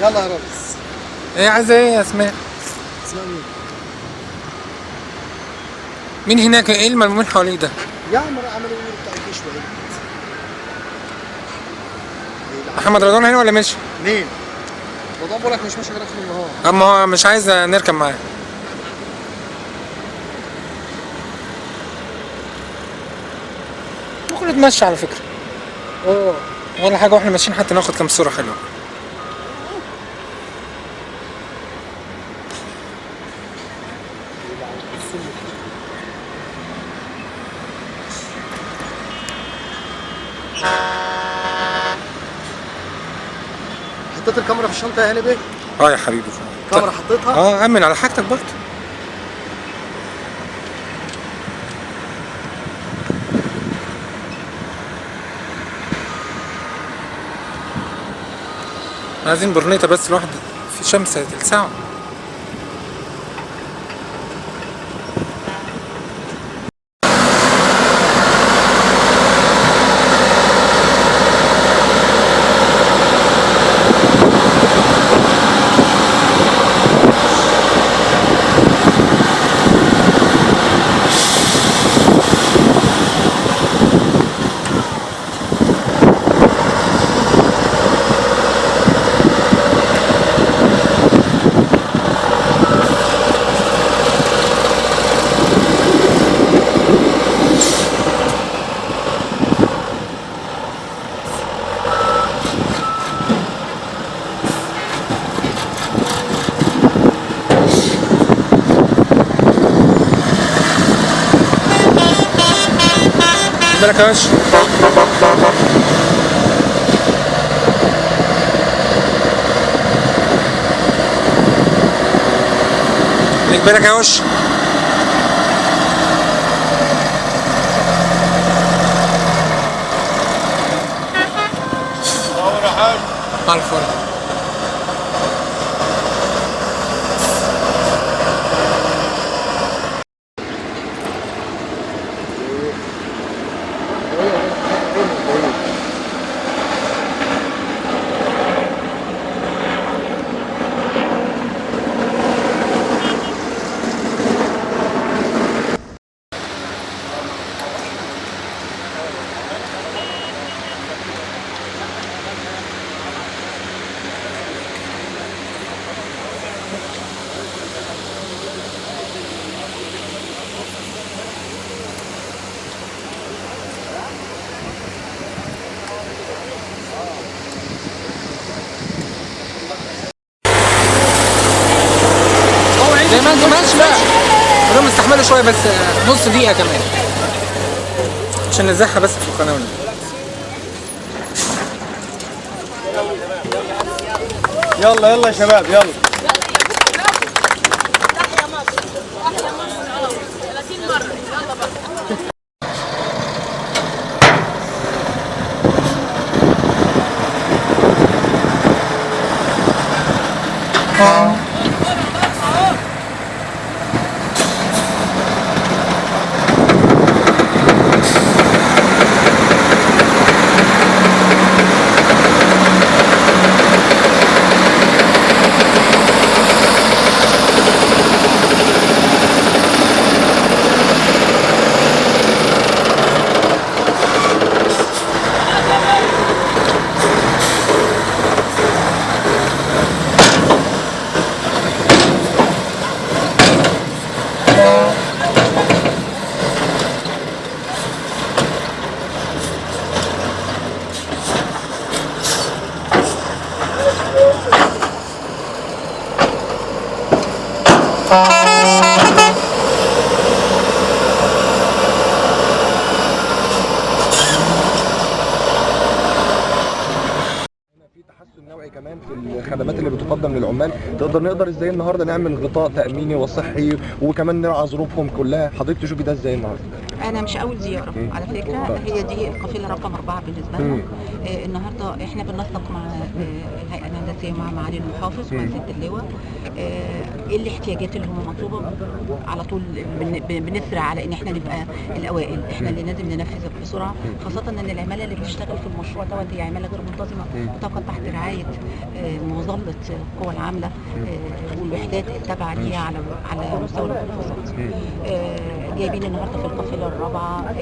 يلا يا ريس. ايه عايزه ايه يا اسماء؟ اسماء مين؟ مين هناك؟ ايه الملمومين حواليه ده؟ يا عم عملوا ايه بتاع الجيش وعيد. محمد رضوان هنا ولا مشي؟ مين؟ رضوان بقول لك مش ماشي غير اخر النهار. اما هو مش عايز نركب معاه. ممكن نتمشى على فكرة. ولا حاجة واحنا ماشيين حتى ناخد كام صورة حلوة. حطيت الكاميرا في الشنطة يا هاني بيه؟ اه يا حبيبي. الكاميرا حطيتها؟ اه أمن على حاجتك برضه. عايزين برنيطة بس الواحد في شمس هتلسعه. بالك يا باشا. خليك بالك يا وش. مع الفل. زي ما انتوا ماشي ماشي، خلوهم يستحملوا شوية بس نص دقيقة كمان عشان نزحها بس في القناة. يلا يلا يا شباب يلا. تحيا مصر، تحيا مصر 30 مرة. يلا بقى. كمان في الخدمات اللي بتقدم للعمال نقدر ازاي النهارده نعمل غطاء تاميني وصحي وكمان نرعى ظروفهم كلها. حضرتك تشوفي ده ازاي النهارده؟ انا مش اول زيارة على فكرة، هي دي القافلة رقم 4 بالنسبة لنا. النهارده احنا بننسق مع الهيئة الهندسية مع معالي المحافظ ومع سيادة اللواء ايه الاحتياجات اللي هم مطلوبه. على طول بنسرع على ان احنا نبقى الاوائل، احنا اللي لازم ننفذ بسرعة، خاصة ان العمالة اللي بتشتغل في المشروع دوت هي عماله غير منتظمة وتقع تحت رعاية مظلة القوى العاملة والوحدات التابعة ليها على مستوى المحافظات. جايبين النهارده في القافلة الرابعة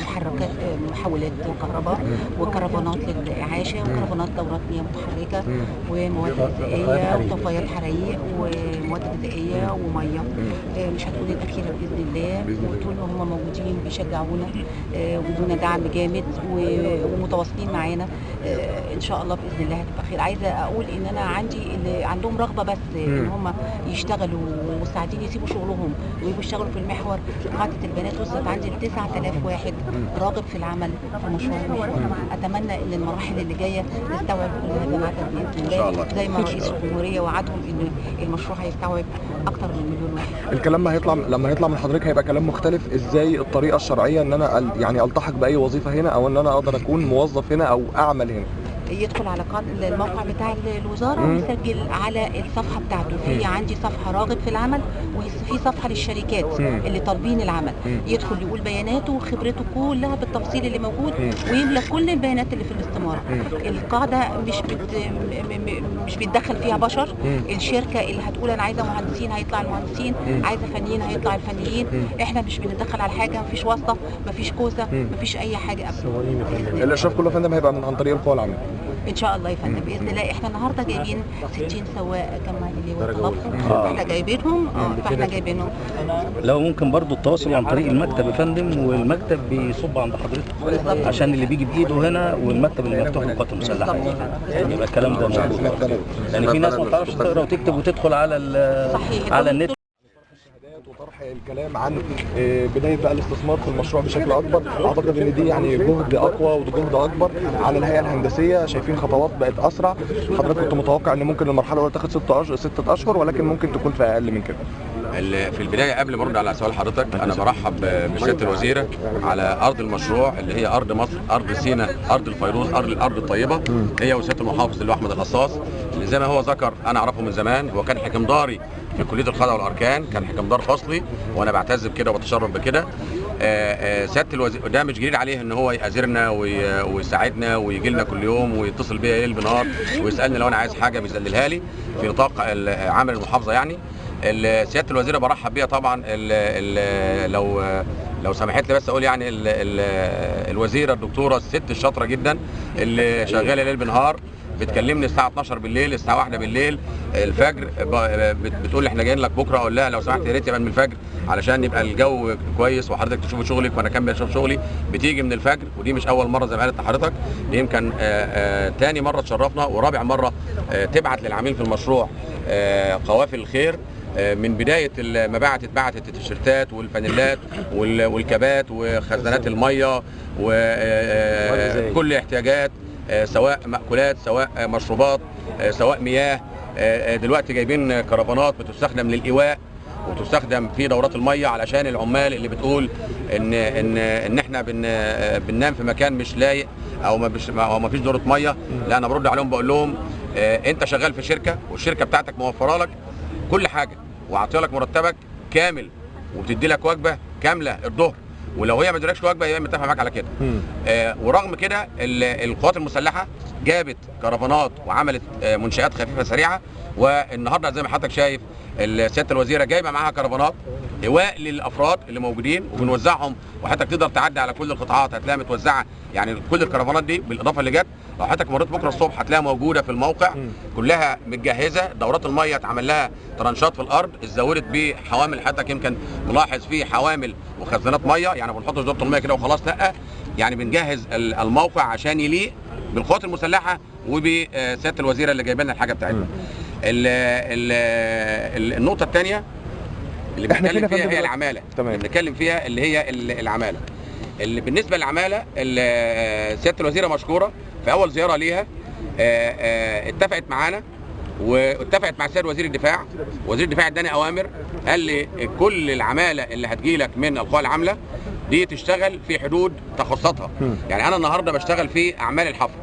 محركات، محولات كهرباء وكرفانات للاعاشه وكرفانات دورات مياه متحركة ومواد غذائية وطفايات حرايق ومواد غذائية ومية. مش هتكون الاخيرة باذن الله، وطول ما هم موجودين بيشجعونا وبيدونا دعم جامد ومتواصلين معانا. ان شاء الله باذن الله هتبقى خير. عايزه اقول ان انا عندي اللي عندهم رغبة بس ان هم يشتغلوا ومستعدين يسيبوا شغلهم ويجوا يشتغلوا في المحور. قاعدة البنات وصلت عندي ل 9000 واحد راغب في العمل في مشروع المحور. اتمنى ان المراحل اللي جاية تستوعب كل هذا العدد باذن الله، زي ما رئيس الجمهورية وعدهم ان المشروع هيستوعب اكثر من مليون واحد. الكلام ما هيطلع لما هيطلع من حضرتك هيبقى كلام مختلف. ازاي الطريقة الشرعية ان انا يعني التحق باي وظيفة هنا، او ان انا اقدر اكون موظف هنا او اعمل هنا؟ يدخل على الموقع بتاع الوزارة ويسجل على الصفحة بتاعته. في عندي صفحة راغب في العمل وفي صفحة للشركات اللي طالبين العمل. يدخل يقول بياناته وخبرته كلها بالتفصيل اللي موجود ويملى كل البيانات اللي في الاستمارة. القاعدة مش بيتدخل فيها بشر. الشركة اللي هتقول انا عايزه مهندسين هيطلع المهندسين، عايزه فنيين هيطلع الفنيين. احنا مش بنتدخل على حاجة، مفيش واسطه، مفيش كوسة، مفيش اي حاجة ابدا. الاشراف كله يا فندم هيبقى من عن طريق القوى العاملة ان شاء الله يا فندم باذن الله. احنا النهارده جايبين 60 سواق كما اللي طلبهم، احنا جايبينهم. فاحنا جايبينهم. لو ممكن برضو التواصل عن طريق المكتب يا فندم، والمكتب بيصب عند حضرتك عشان اللي بيجي بايده هنا، والمكتب اللي مفتوح للقوات المسلحة يبقى الكلام ده موجود. يعني في ناس ما بتعرفش تقرا وتكتب وتدخل على على النت. وطرح الكلام عن بداية بقى الاستثمار في المشروع بشكل اكبر، اعتقد ان دي يعني جهد اقوى وجهد اكبر على الهيئة الهندسية. شايفين خطوات بقت اسرع. حضرتك كنت متوقع ان ممكن المرحلة الاولى تاخد 6 اشهر، ولكن ممكن تكون في اقل من كده. في البداية قبل ما ارد على سؤال حضرتك، انا برحب بسياده الوزيرة على ارض المشروع اللي هي ارض مصر، ارض سينا، ارض الفيروز، ارض الارض الطيبة، هي وسياده المحافظ اللي هو احمد القصاص، اللي زي ما هو ذكر انا اعرفه من زمان. هو كان حكمداري في كليه القضاء والاركان، كان حكمدار فصلي، وانا بعتز بكده وبتشرف بكده. سيادة الوزير ده مش جديد عليه ان هو يأزرنا ويساعدنا ويجي لنا كل يوم ويتصل بيا ليل بنهار ويسالني لو انا عايز حاجة بيذللها لي في نطاق عمل المحافظة. يعني سيادة الوزيرة برحب بيها طبعا. ال ال لو سمحت لي بس اقول يعني ال ال الوزيرة الدكتورة الست الشاطره جدا اللي شغالة ليل بنهار، بتكلمني الساعة 12 بالليل، الساعة 1 بالليل، الفجر، بتقول لي احنا جايين لك بكره. اقول لها لو سمحت يا ريت يبقى من الفجر علشان يبقى الجو كويس وحضرتك تشوف شغلك وانا اكمل اشوف شغلي. بتيجي من الفجر، ودي مش اول مرة زي ما قالت لحضرتك، دي يمكن تاني مرة تشرفنا ورابع مرة تبعت للعميل في المشروع قوافل الخير. من بداية ما بعتت التيشيرتات والفانيلات والكبات وخزانات المية وكل احتياجات، سواء مأكولات، سواء مشروبات، سواء مياه. دلوقتي جايبين كرفانات بتستخدم للإيواء وتستخدم في دورات المية علشان العمال اللي بتقول ان ان ان احنا بننام في مكان مش لايق او ما فيش دوره مية. لا، انا برد عليهم بقول لهم انت شغال في شركة والشركة بتاعتك موفره لك كل حاجة وعاطيه لك مرتبك كامل وبتدي لك وجبة كاملة الظهر، ولو هي ما ادتلكش وجبة يبقى متفق معاك على كده. ورغم كده القوات المسلحة جابت كرفانات وعملت منشآت خفيفة سريعة. والنهارده زي ما حضرتك شايف سيادة الوزيرة جايبه معاها كرفانات ايواء للافراد اللي موجودين وبنوزعهم، وحضرتك تقدر تعدي على كل القطاعات هتلاقيها متوزعة. يعني كل الكرفانات دي بالاضافة اللي جت، لو حضرتك مريت بكره الصبح هتلاقيها موجودة في الموقع كلها متجهزه. دورات المية اتعمل لها ترنشات في الارض، اتزودت بحوامل، حضرتك يمكن ملاحظ فيه حوامل وخزانات مية. يعني ما بنحطش دوره المية كده وخلاص، لا، يعني بنجهز الموقع عشان يليق بالقوات المسلحة وبسياده الوزيرة اللي جايبه لنا الحاجة بتاعتنا. النقطة الثانية اللي بنتكلم فيها هي العمالة. تمام. اللي بنتكلم فيها اللي هي العمالة. اللي بالنسبة للعماله، سيادة الوزيرة مشكورة في اول زيارة ليها اتفقت معانا واتفقت مع السيد وزير الدفاع. وزير الدفاع اداني اوامر، قال لي كل العمالة اللي هتجيلك من القوى العاملة دي تشتغل في حدود تخصصاتها. يعني انا النهارده بشتغل في اعمال الحفر،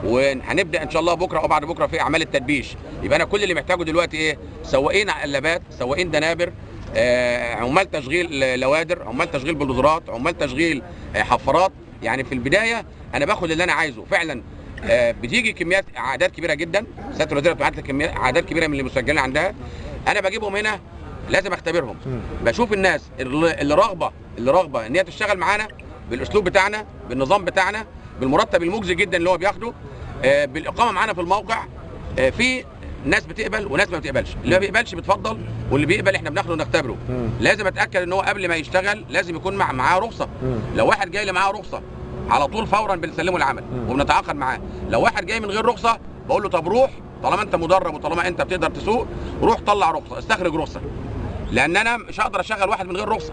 وهنبدا ان شاء الله بكره او بعد بكره في اعمال التدبيش. يبقى انا كل اللي محتاجه دلوقتي ايه؟ سواقين قلابات، سواقين دنابر، عمال تشغيل لوادر، عمال تشغيل بلدوزرات، عمال تشغيل حفارات. يعني في البداية انا باخد اللي انا عايزه فعلا. بتيجي كميات اعداد كبيرة جدا، سيادة الوزيرة بتبعت لي كميات اعداد كبيرة من اللي مسجلين عندها. انا بجيبهم هنا لازم اختبرهم، بشوف الناس اللي رغبة ان هي تشتغل معانا بالاسلوب بتاعنا، بالنظام بتاعنا، بالمرتب المجزي جدا اللي هو بياخده، بالاقامه معانا في الموقع. في ناس بتقبل وناس ما بتقبلش، اللي ما بيقبلش بيتفضل، واللي بيقبل احنا بناخده ونختبره. لازم اتاكد ان هو قبل ما يشتغل لازم يكون معاه رخصه. لو واحد جاي اللي معاه رخصه على طول فورا بنسلمه العمل وبنتعاقد معاه. لو واحد جاي من غير رخصه بقول له طب روح، طالما انت مدرب وطالما انت بتقدر تسوق روح طلع رخصه، استخرج رخصه، لان انا مش هقدر اشغل واحد من غير رخصه.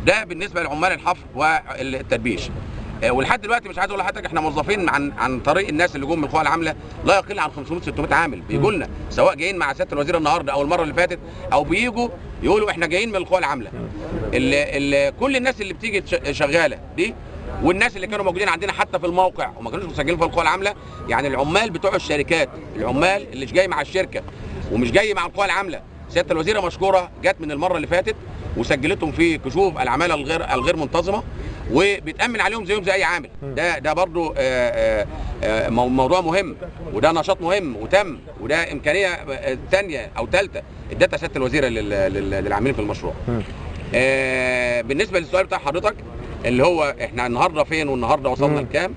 ده بالنسبة لعمال الحفر والتدبيش. ولحد دلوقتي مش عايز اقول لحضرتك احنا موظفين عن طريق الناس اللي جم من القوى العاملة لا يقل عن 500 600 عامل بيجوا لنا، سواء جايين مع سيادة الوزير النهارده او المرة اللي فاتت، او بيجوا يقولوا احنا جايين من القوى العاملة. كل الناس اللي بتيجي شغالة دي، والناس اللي كانوا موجودين عندنا حتى في الموقع وما كانوش مسجلين في القوى العاملة، يعني العمال بتوع الشركات، العمال اللي مش جاي مع الشركة ومش جاي مع القوى العاملة، سيادة الوزيرة مشكورة جت من المرة اللي فاتت وسجلتهم في كشوف العمالة الغير منتظمة، وبيتامن عليهم زيهم زي اي عامل. ده برضو موضوع مهم، وده نشاط مهم وتم، وده امكانية ثانية او ثالثة ادتها سيادة الوزيرة للعاملين في المشروع. بالنسبة للسؤال بتاع حضرتك اللي هو احنا النهارده فين والنهارده وصلنا لكام،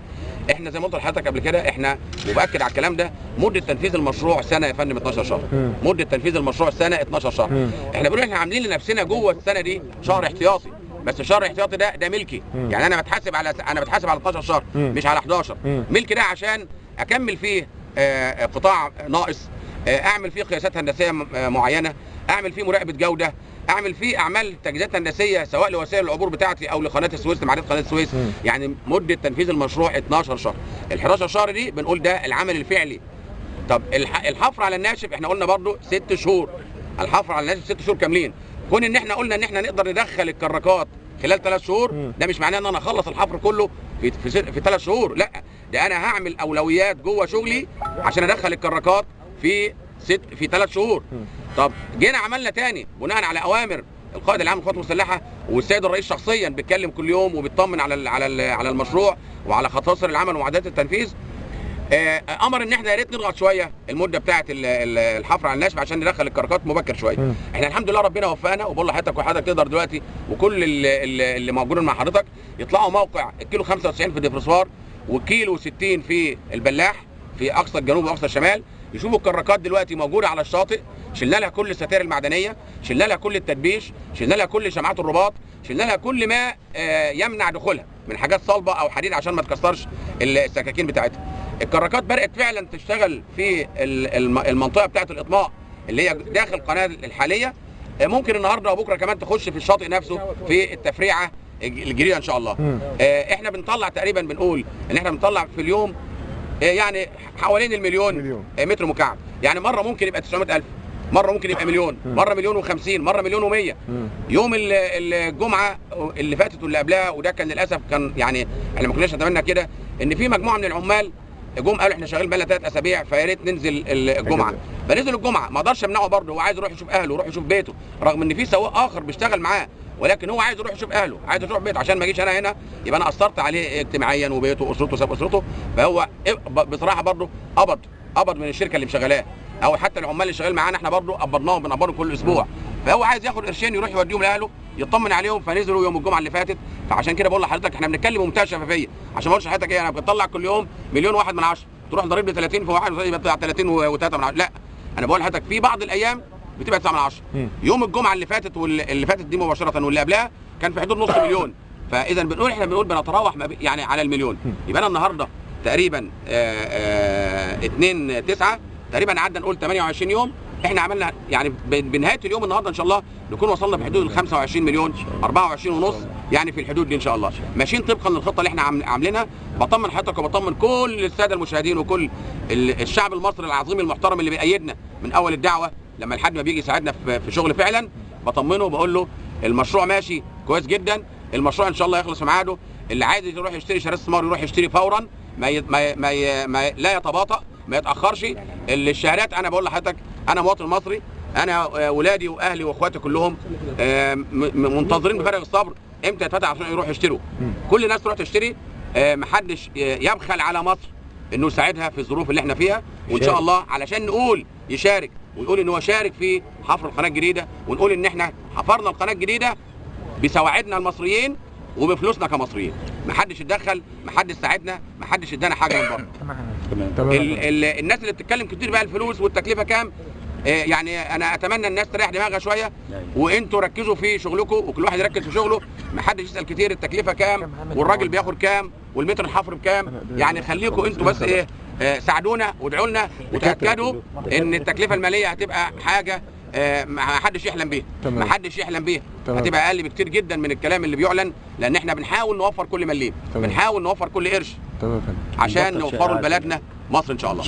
احنا زي ما قلت لحضرتك قبل كده، احنا وباكد على الكلام ده، مده تنفيذ المشروع سنة يا فندم 12 شهر. مده تنفيذ المشروع سنة 12 شهر. احنا بنقول احنا عاملين لنفسنا جوه السنة دي شهر احتياطي، بس الشهر الاحتياطي ده ملكي. يعني انا بتحاسب على 12 شهر مش على 11. ملكي ده عشان اكمل فيه قطاع ناقص، اعمل فيه قياسات هندسية معينة، اعمل فيه مراقبة جوده، اعمل فيه اعمال تجهيزات هندسية سواء لوسائل العبور بتاعتي او لقناه السويس، لمعدات قناة السويس. يعني مده تنفيذ المشروع 12 شهر. ال 11 شهر دي بنقول ده العمل الفعلي. طب الحفر على الناشف احنا قلنا برضو 6 شهور، الحفر على الناشف 6 شهور كاملين. كون ان احنا قلنا ان احنا نقدر ندخل الكراكات خلال 3 شهور، ده مش معناه ان انا اخلص الحفر كله في 3 شهور، لا، ده انا هعمل اولويات جوه شغلي عشان ادخل الكراكات في 3 شهور. طب جينا عملنا تاني بناء على اوامر القائد العام للقوات المسلحة والسيد الرئيس شخصيا بيتكلم كل يوم وبيطمن على على على المشروع وعلى خطاصر العمل ومعدات التنفيذ. امر ان احنا يا ريت نضغط شوية المدة بتاعه الحفر على الناشف عشان ندخل الكركات مبكر شوية. احنا الحمد لله ربنا وفقنا، وبقول لحضرتك وحضرتك تقدر دلوقتي وكل اللي موجودين مع حضرتك يطلعوا موقع الكيلو 95 في دفرسوار والكيلو 60 في البلاح في اقصى الجنوب واقصى الشمال، يشوفوا الكراكات دلوقتي موجودة على الشاطئ، شلنا لها كل الستائر المعدنية، شلنا لها كل التدبيش، شلنا لها كل شمعات الرباط، شلنا لها كل ما يمنع دخولها من حاجات صلبه او حديد عشان ما تكسرش السكاكين بتاعتها. الكراكات بدات فعلا تشتغل في المنطقة بتاعه الاطماء اللي هي داخل القناة الحالية، ممكن النهارده وبكره كمان تخش في الشاطئ نفسه في التفريعه الجديدة ان شاء الله. احنا بنطلع تقريبا، بنقول ان احنا بنطلع في اليوم يعني حوالين المليون متر مكعب، يعني مرة ممكن يبقى 900,000، مرة ممكن يبقى مليون، مرة مليون و50، مرة مليون و100. يوم الجمعة اللي فاتت واللي قبلها، وده كان للاسف كان يعني احنا ما كناش نتمنى كده، ان في مجموعة من العمال جم قالوا احنا شغالين بقالنا 3 اسابيع فيا ريت ننزل الجمعة. فنزل الجمعة، ما اقدرش امنعه برضه، هو عايز يروح يشوف اهله، يروح يشوف بيته، رغم ان في سواق اخر بيشتغل معاه، ولكن هو عايز يروح يشوف اهله، عايز يروح بيته عشان ما اجيش انا هنا يبقى انا قصرت عليه اجتماعيا وبيته واسرته ساب اسرته. فهو بصراحة برضه قبض من الشركة اللي مشغلاه، او حتى العمال اللي شغال معانا احنا برضه قبضناهم، بنقبضهم كل اسبوع. فهو عايز ياخد قرشين يروح يوديهم لاهله يطمن عليهم، فنزلوا يوم الجمعة اللي فاتت. فعشان كده بقول لحضرتك احنا بنتكلم بمنتهى الشفافية، عشان ما اقولش لحضرتك ايه انا بطلع كل يوم 1.1 تروح ضريب ل 30 في واحد يبقى 30.3. لا، انا بقول لحضرتك في بعض الايام بتبقى 9. يوم الجمعة اللي فاتت واللي فاتت دي مباشرة واللي قبلها كان في حدود نص مليون. فاذا بنقول احنا بنقول بنتراوح يعني على المليون. يبقى انا النهارده تقريبا 2/9 تقريبا، عدى نقول 28 يوم، احنا عملنا يعني بنهاية اليوم النهارده ان شاء الله نكون وصلنا في حدود ال 25 مليون، 24.5، يعني في الحدود دي ان شاء الله. ماشيين طبقا للخطه اللي احنا عاملينها. بطمن حضرتك وبطمن كل السادة المشاهدين وكل الشعب المصري العظيم المحترم اللي بيأيدنا من اول الدعوة لما لحد ما بيجي يساعدنا في شغل فعلا، بطمنه وبقول له المشروع ماشي كويس جدا. المشروع ان شاء الله يخلص في ميعاده. اللي عايز يروح يشتري شهادات استثمار يروح يشتري فورا، ما, ما, ما, ما لا يتباطأ، ما يتاخرش. الشهادات انا بقول لحضرتك انا مواطن مصري، انا ولادي واهلي واخواتي كلهم منتظرين بفارغ الصبر امتى يتفتح عشان يروحوا يشتروا. كل الناس تروح تشتري، محدش يبخل على مصر انه يساعدها في الظروف اللي احنا فيها، وان شاء الله علشان نقول يشارك ويقول ان هو شارك في حفر القناة الجديدة، ونقول ان احنا حفرنا القناة الجديدة بسواعدنا المصريين وبفلوسنا كمصريين. محدش اتدخل، محدش ساعدنا، محدش ادانا حاجة من بره. تمام. الناس اللي بتتكلم كتير بقى الفلوس والتكلفه كام، يعني انا اتمنى الناس تريح دماغها شوية، وانتوا ركزوا في شغلكم وكل واحد يركز في شغله، محدش يسال كتير التكلفة كام والراجل بياخد كام والمتر الحفر بكام. يعني خليكم انتوا بس ايه، ساعدونا وادعوا لنا، وتاكدوا ان التكلفة المالية هتبقى حاجة ما حدش يحلم بيها، ما حدش يحلم بيها، هتبقى اقل بكتير جدا من الكلام اللي بيعلن، لان احنا بنحاول نوفر كل مليم، بنحاول نوفر كل قرش عشان نوفره لبلدنا مصر ان شاء الله.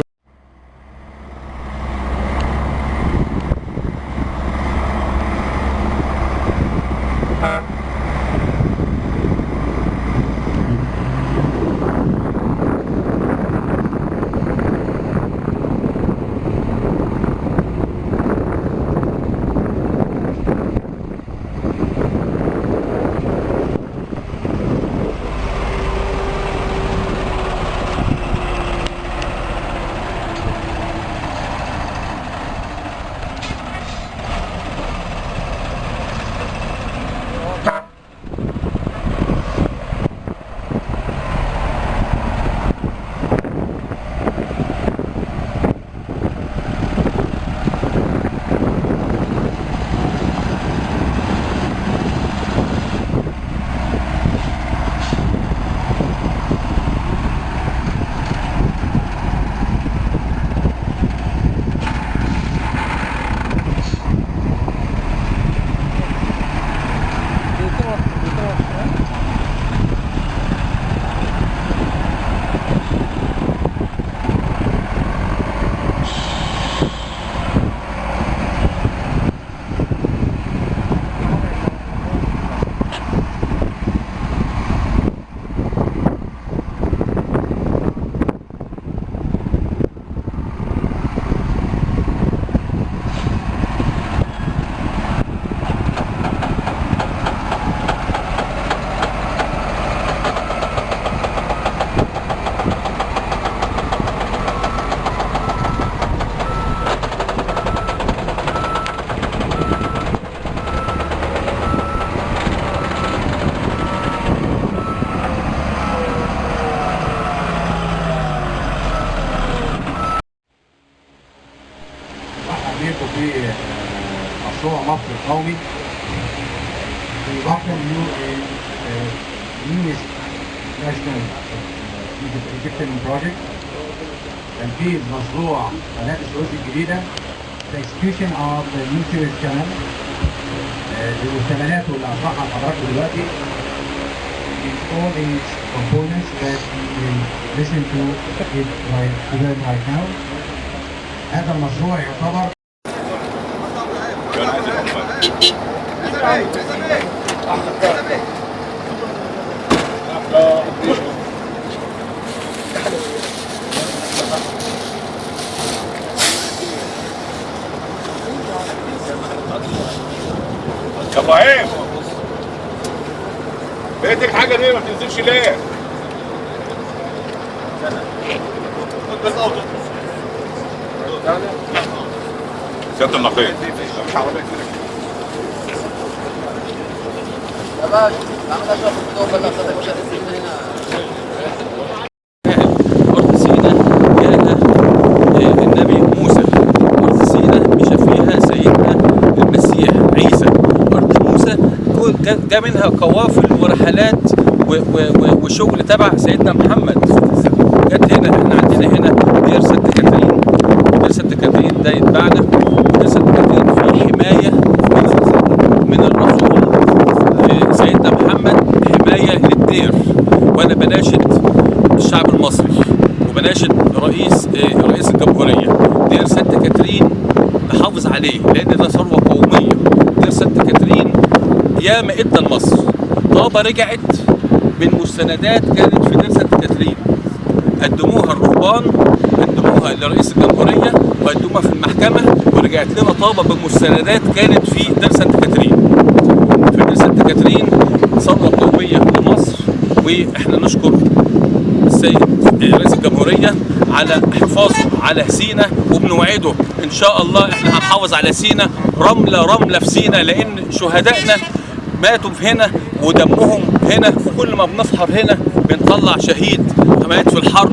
في مشروع مصر القومي. We welcome you in the newest national Egyptian project. تنفيذ مشروع قناة السويس الجديدة. The execution of the new Suez Canal. بمشتملاته اللي هشرحها لحضراتكم دلوقتي. With all its components that we will listen to it right now. هذا المشروع يعتبر يا ابراهيم بقيتك حاجة دي ما بتنزلش ليه؟ بس سيادة النقيب مش عربية كده يا باشا عامل اشرف الفيديو. أرض سينا جاء النبي موسى، أرض سينا مشى فيها سيدنا المسيح عيسى، أرض موسى جاء منها قوافل ورحلات وشغل تبع سيدنا محمد جت هنا. احنا عندنا هنا دير سانت كاترين، دير سانت كاترين ده يتبعنا، دير سانت كاترين فيه حماية من الرسول سيدنا محمد، حماية للدير. وأنا بناشد الشعب المصري وبناشد رئيس الجمهورية، دير سانت كاترين نحافظ عليه لأن ده ثروة قومية. دير سانت كاترين ياما ادى لمصر، طابة رجعت من مستندات كانت في دير سانت كاترين، قدموها الرهبان، قدموها لرئيس الجمهورية وقدموها في المحكمة، ورجعت لنا طابة بمستندات كانت في دير سانت كاترين. في دير سانت كاترين ثروة قومية لمصر، واحنا نشكر السيد رئيس الجمهورية على حفاظه على سينا، وبنوعده ان شاء الله احنا هنحافظ على سينا رملة رملة في سينا، لان شهدائنا ماتوا هنا ودمهم هنا، وكل ما بنفحر هنا بنطلع شهيد مات في الحرب،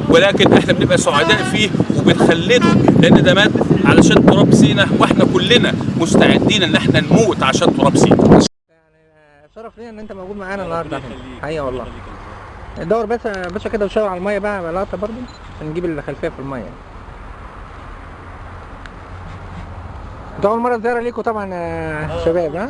ولكن احنا بنبقى سعداء فيه وبنخلده، لان ده مات علشان تراب سينا، واحنا كلنا مستعدين ان احنا نموت عشان تراب سينا. شرف لينا ان انت موجود معانا النهارده حقيقة والله. دور بس يا باشا كده وشاور على المية بقى لقطة برضه عشان نجيب الخلفية في المية. ده اول مرة زيارة ليكم طبعا يا شباب ها؟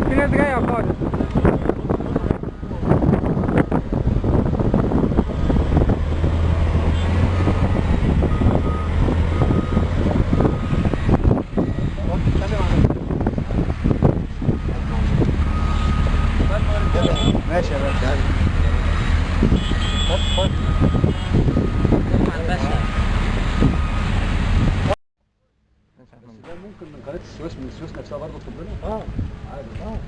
في ناس جاية خالص. ماشي يا باشا. بس ده ممكن من قناة السويس، من السويس نفسها برضه تطبنا؟ عادي. برضه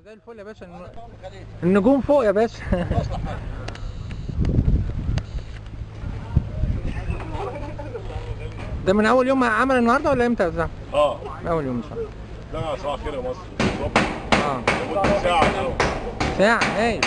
زي الفل يا باشا، النجوم فوق يا باشا. ده من اول يوم عمل النهارده ولا امتى يا استاذ؟ من اول يوم صح. لا صباح الخير يا مصر. ساعة الأول. ساعة هايل.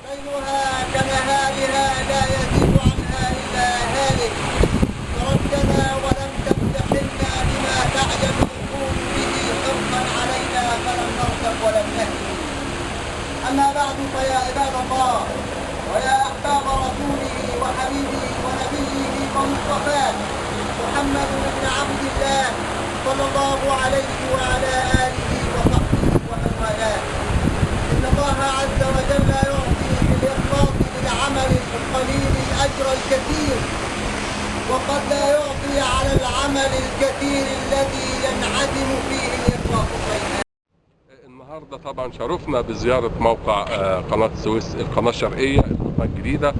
ليلها كنهارها لا يزيد عنها إلا هالك. تركتنا ولم تمتحنا بما تعجب العقول به حرصا علينا فلم نرتب ولم نهتم. أما بعد فيا عباد الله ويا أحباب رسوله وحبيبه ونبيه ومصطفاه محمد بن عبد الله صلى الله عليه وعلى آله وصحبه ومن والاه. إن الله عز وجل يعطي بالإخلاص بالعمل القليل الأجر الكثير، وقد لا يعطي على العمل الكثير الذي ينعدم فيه الإخلاص شيئا. النهارده طبعا شرفنا بزيارة موقع قناة السويس، القناة الشرقية، القناة الجديدة.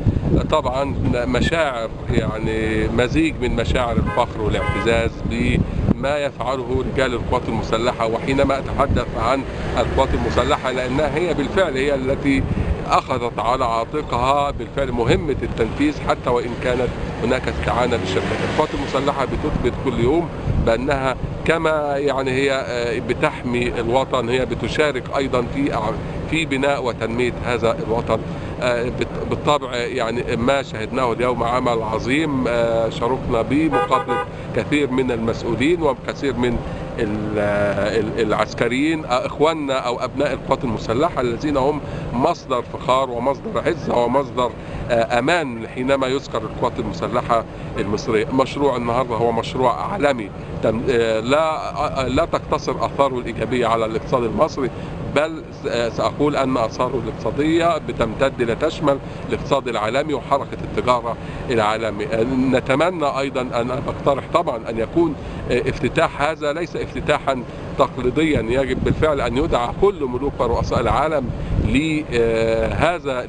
طبعا مشاعر، يعني مزيج من مشاعر الفخر والاعتزاز بما يفعله رجال القوات المسلحة. وحينما اتحدث عن القوات المسلحة لانها هي بالفعل هي التي اخذت على عاتقها بالفعل مهمة التنفيذ، حتى وان كانت هناك استعانه بالشركات. القوات المسلحة بتثبت كل يوم بانها كما يعني هي بتحمي الوطن، هي بتشارك ايضا في بناء وتنميه هذا الوطن. بالطبع يعني ما شاهدناه اليوم عمل عظيم، شرفنا بمقابله كثير من المسؤولين وكثير من العسكريين، اخواننا او ابناء القوات المسلحة الذين هم مصدر فخار ومصدر عزه ومصدر امان حينما يذكر القوات المسلحة المصرية. مشروع النهارده هو مشروع عالمي، لا تقتصر اثاره الايجابية على الاقتصاد المصري، بل سأقول أن آثاره الاقتصادية بتمتد لتشمل الاقتصاد العالمي وحركة التجارة العالمي. نتمنى أيضا أن أقترح طبعا أن يكون افتتاح هذا ليس افتتاحا تقليديا يجب بالفعل أن يدعى كل ملوك ورؤساء العالم لهذا،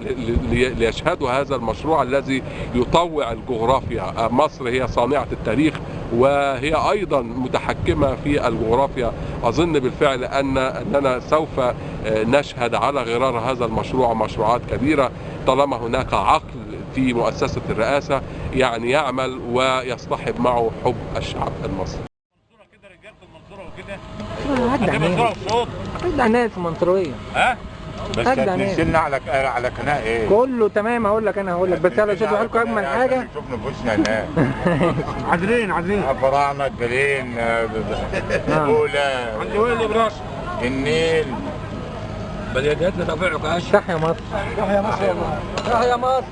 ليشهدوا هذا المشروع الذي يطوع الجغرافيا. مصر هي صانعة التاريخ وهي أيضا متحكمة في الجغرافيا. أظن بالفعل أننا سوف نشهد على غرار هذا المشروع مشروعات كبيرة طالما هناك عقل في مؤسسة الرئاسة يعني يعمل ويصطحب معه حب الشعب المصري. عدى ناس منصوروية. ها؟ بس هتنزلنا على قناة ايه؟ كله تمام. هقول لك، انا هقول لك بس يلا شوفوا لكم اجمل حاجة. شوف نفوسنا هناك. عادلين فراعنة الدليل، بولا، عند وين براس النيل، بلدياتنا تبع عكاش. تحيا مصر، تحيا مصر والله، تحيا مصر.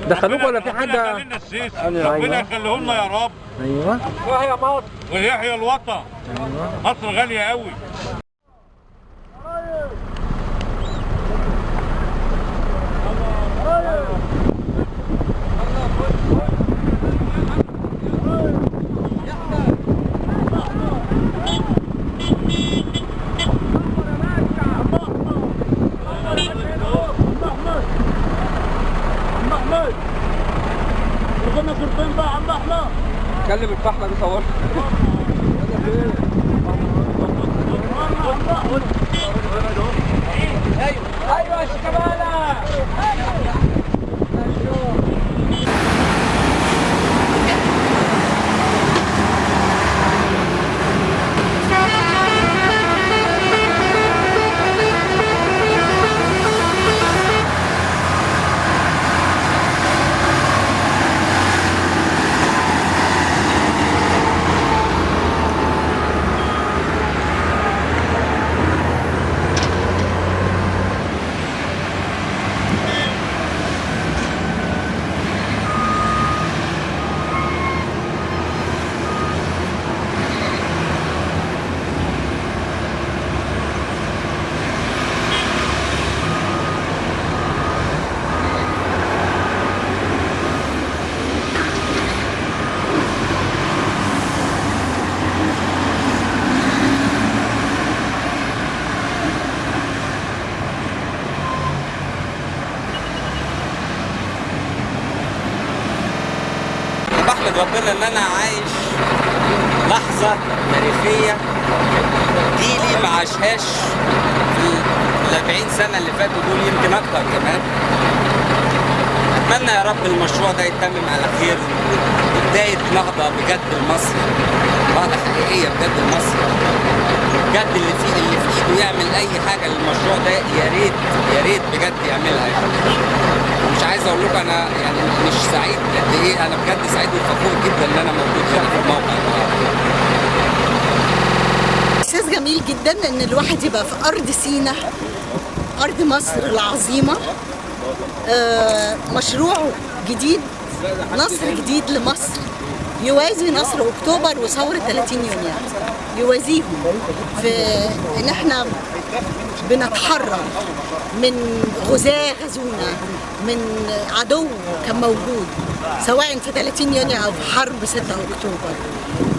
دخلوك ولا في حد؟ ربنا يخليهم لنا يا رب. ايوه، تحيا مصر ويحيى الوطن. ايوه، مصر غالية قوي. كلم الفحمة دي صورها. ايوه ايوه يا شيكابالا. بحمد ربنا ان انا عايش لحظة تاريخية جيلي ما عاشهاش في ال 40 سنة اللي فاتوا دول، يمكن اكتر كمان. اتمنى يا رب المشروع ده يتمم على خير، وبداية نهضة بجد لمصر، نهضة حقيقية بجد لمصر. بجد اللي في ايده يعمل اي حاجة للمشروع ده يا ريت يا ريت بجد يعملها يعني. مش عايز اقول لكم انا يعني مش سعيد قد ايه، انا بجد سعيد وفخور جدا ان انا موجود هنا في الموقع النهارده. احساس جميل جدا ان الواحد يبقى في ارض سينا، ارض مصر العظيمة. مشروع جديد، نصر جديد لمصر يوازي نصر اكتوبر وثوره 30 يونيو، يوازيهم في ان احنا بنتحرر من غزاة غزونا، من عدو كان موجود سواء في 30 يونيو او في حرب 6 اكتوبر.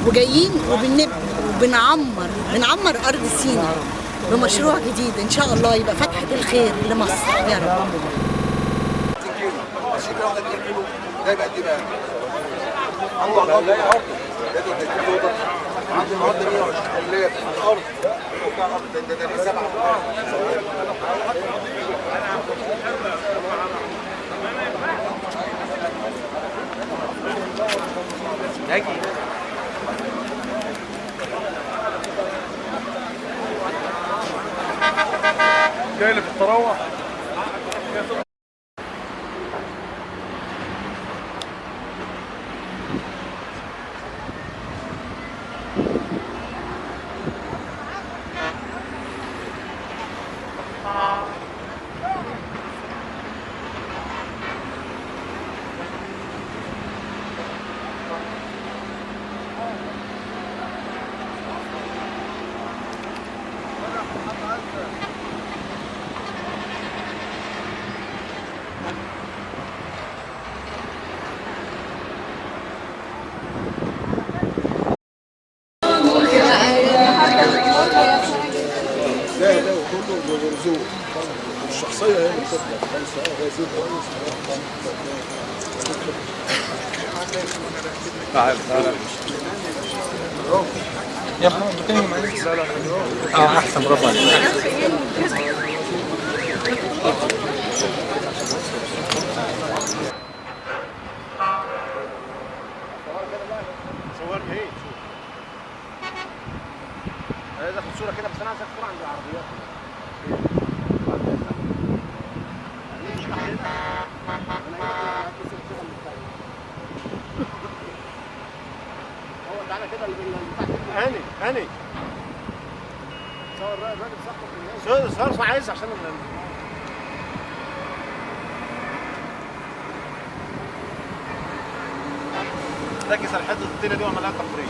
وجايين وبنبني وبنعمر، بنعمر ارض سينا بمشروع جديد ان شاء الله يبقى فتحة الخير لمصر يا رب. عنده النهارده 120,000 في الارض، بتاع الارض ده 7. جاي اللي في التروح. تعال تعال يا محمد بتكلم معايا. لا لا احسن، برافو عليك. صورني ايه؟ انا عايز اخد صوره كده، بس انا عايز اخد صوره عند العربيات. هاني هاني صور بقى الراجل صاحبك، صور عايز عشان ركز على الحتة الطينه دي واعمل لها تقرير.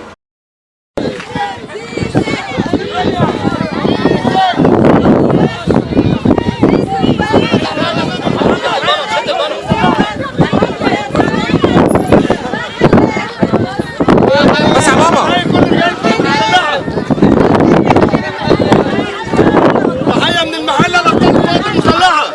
بس يا ماما تحية من المحلة لأبطال القوات المسلحة.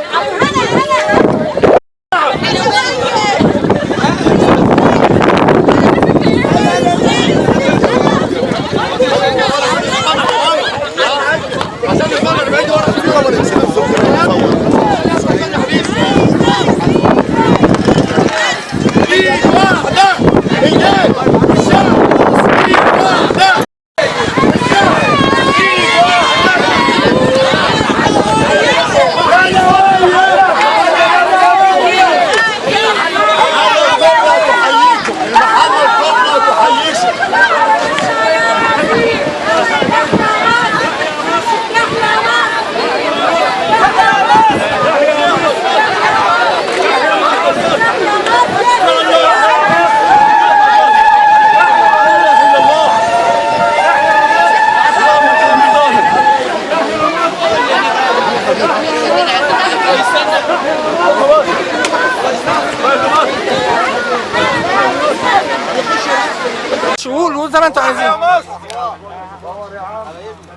قول زي ما انتوا عايزين. تحيا مصر،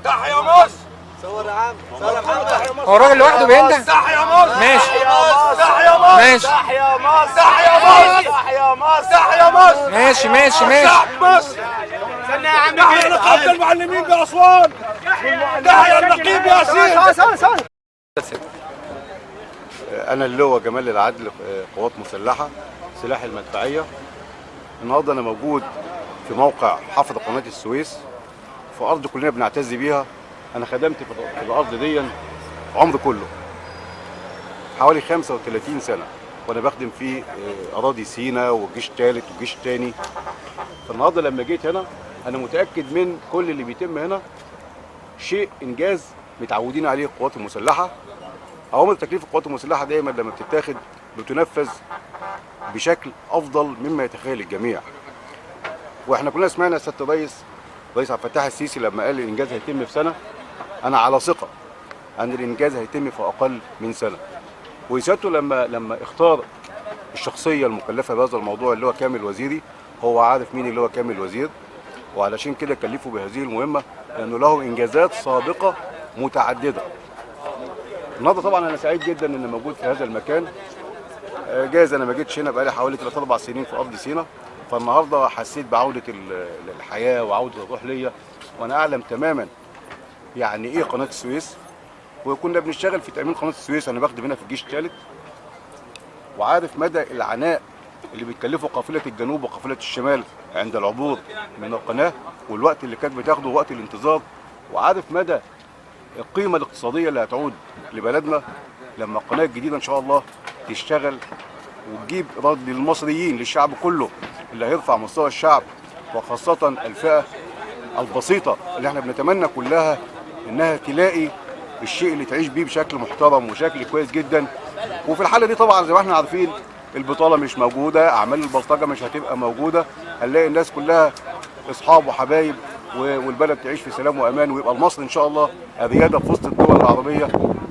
تحيا مصر. صور يا عم، صور يا محمد. هو الراجل لوحده بينده؟ تحيا مصر، ماشي تحيا مصر، ماشي تحيا مصر، تحيا مصر، تحيا مصر، تحيا مصر، ماشي ماشي ماشي. شعب مصر. استنى يا عم. تحيا نقابة المعلمين بأسوان، تحيا النقيب ياسين. أنا اللواء جمال العدل، قوات مسلحة، سلاح المدفعية. النهارده أنا موجود في موقع حفر قناة السويس، في أرض كلنا بنعتز بيها. أنا خدمت في الأرض دي عمر كله، حوالي 35 سنة، وأنا بخدم في أراضي سينا والجيش الثالث والجيش الثاني. فالنهارده لما جيت هنا أنا متأكد من كل اللي بيتم هنا شيء إنجاز متعودين عليه القوات المسلحة. أوامر تكليف القوات المسلحة دايما لما بتتاخد بتنفذ بشكل أفضل مما يتخيل الجميع. واحنا كلنا سمعنا سيادة الرئيس رئيس عبد الفتاح السيسي لما قال الانجاز هيتم في سنة. انا على ثقة ان الانجاز هيتم في اقل من سنة. وسيادته لما اختار الشخصية المكلفه بهذا الموضوع اللي هو كامل وزيري، هو عارف مين اللي هو كامل وزير، وعلشان كده كلفه بهذه المهمة لانه له انجازات سابقه متعددة. النهارده طبعا انا سعيد جدا ان موجود في هذا المكان. جايز انا ما جيتش هنا بقالي حوالي 3 4 سنين في ارض سينا، فالنهارده حسيت بعوده الحياة وعوده الروح ليا، وانا اعلم تماما يعني ايه قناة السويس. وكنا بنشتغل في تامين قناة السويس، انا بخدم هنا في الجيش الثالث، وعارف مدى العناء اللي بيتكلفه قافله الجنوب وقافله الشمال عند العبور من القناة، والوقت اللي كانت بتاخده وقت الانتظار، وعارف مدى القيمة الاقتصادية اللي هتعود لبلدنا لما القناة الجديدة ان شاء الله تشتغل وتجيب رد للمصريين، للشعب كله، اللي هيرفع مستوى الشعب، وخاصة الفئة البسيطة اللي احنا بنتمنى كلها انها تلاقي الشيء اللي تعيش بيه بشكل محترم وشكل كويس جدا. وفي الحالة دي طبعا زي ما احنا عارفين البطالة مش موجودة، اعمال البلطجة مش هتبقى موجودة، هنلاقي الناس كلها اصحاب وحبايب، والبلد تعيش في سلام وامان، ويبقى مصر ان شاء الله الريادة في وسط الدول العربية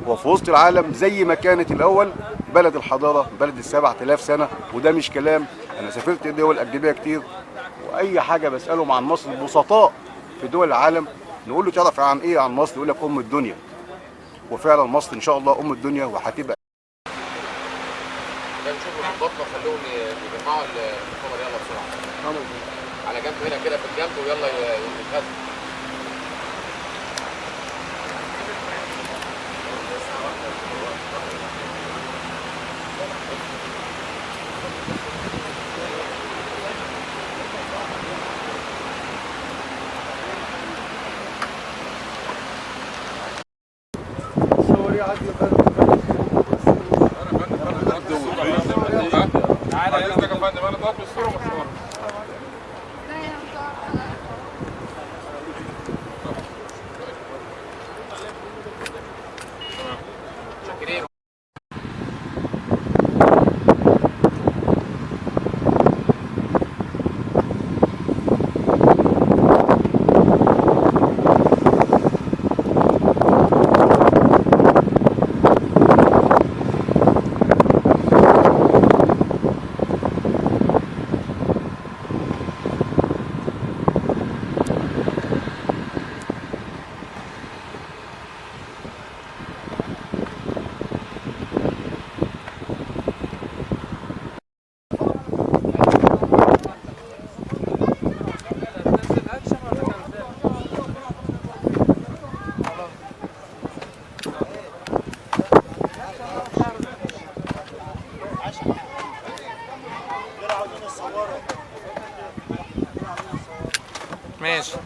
وفي وسط العالم زي ما كانت الاول، بلد الحضارة، بلد 7000 سنة. وده مش كلام، انا سافرت دول اجنبية كتير، واي حاجة بسالهم عن مصر البسطاء في دول العالم نقول له تعرف عن ايه عن مصر، يقول لك ام الدنيا. وفعلا مصر ان شاء الله ام الدنيا وهتبقى. ظباطنا خلوهم يجمعوا الخبر يلا بسرعة. على جنب هنا كده في الجنب ويلا يتغذوا. ماشي.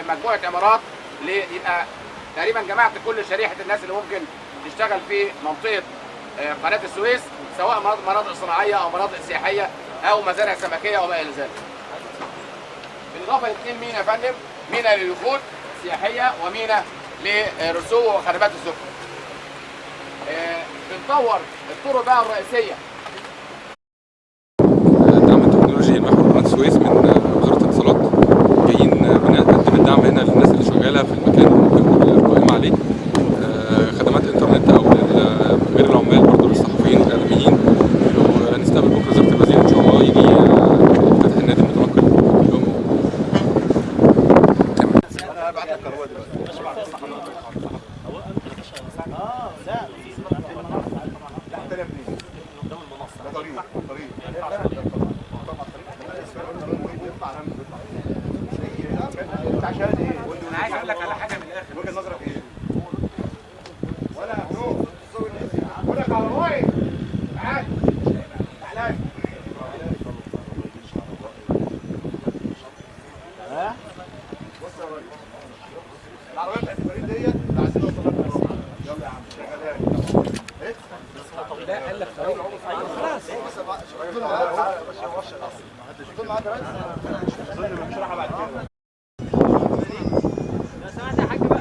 مجموعة عمارات يبقى تقريبا جمعت كل شريحة الناس اللي ممكن تشتغل في منطقة قناة السويس، سواء مناطق صناعية أو مناطق سياحية أو مزارع سمكية أو ما إلى ذلك. بالإضافة لاثنين مينا يا فندم، مينا لليخوت سياحية ومينا للرسو وخدمات السفن. بنطور الطرق بقى الرئيسية. الدعم التكنولوجي لمحور قناة السويس من وزارة الاتصالات، جايين بنقدم الدعم هنا للناس اللي شغالة في المكان والقائمة عليه، خدمات انترنت او غير العمال، برضه للصحفيين والاعلاميين. ونستقبل بكره وزارة الوزير ان شاء الله يجي يفتتح النادي المتنقل اللي هو موجود. تمام. انا هبعت لك الكهرباء دلوقتي. لا طريق طريق انا عايز اقول لك على حاجة من الاخر. وجهه نظرك ايه؟ ولا بقول لك على رأيي. تعال تعال. ها؟ بص يا راجل، العربية بتاعت الفريق ديت عايزين نوصلها لك. يلا يا عم شغلها لك. ايه؟ لا قال لك طريق خلاص. معاك يا ريس؟ اظن مش راحة بعد كده. لو سمحت يا حاج بقى.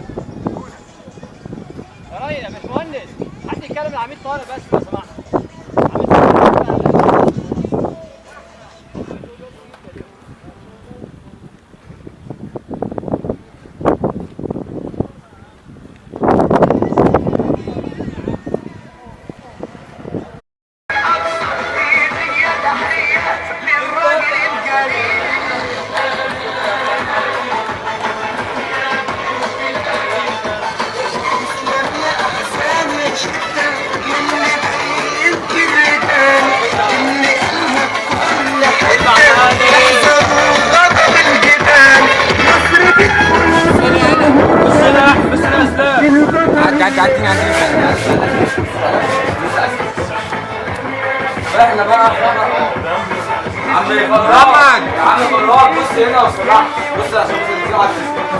يا ريس يا باشمهندس، حد يتكلم العميد طارق بس لو سمحت. عميد طارق. احنا بقى عم فراج، عم فراج بص هنا وصلاح، بص عشان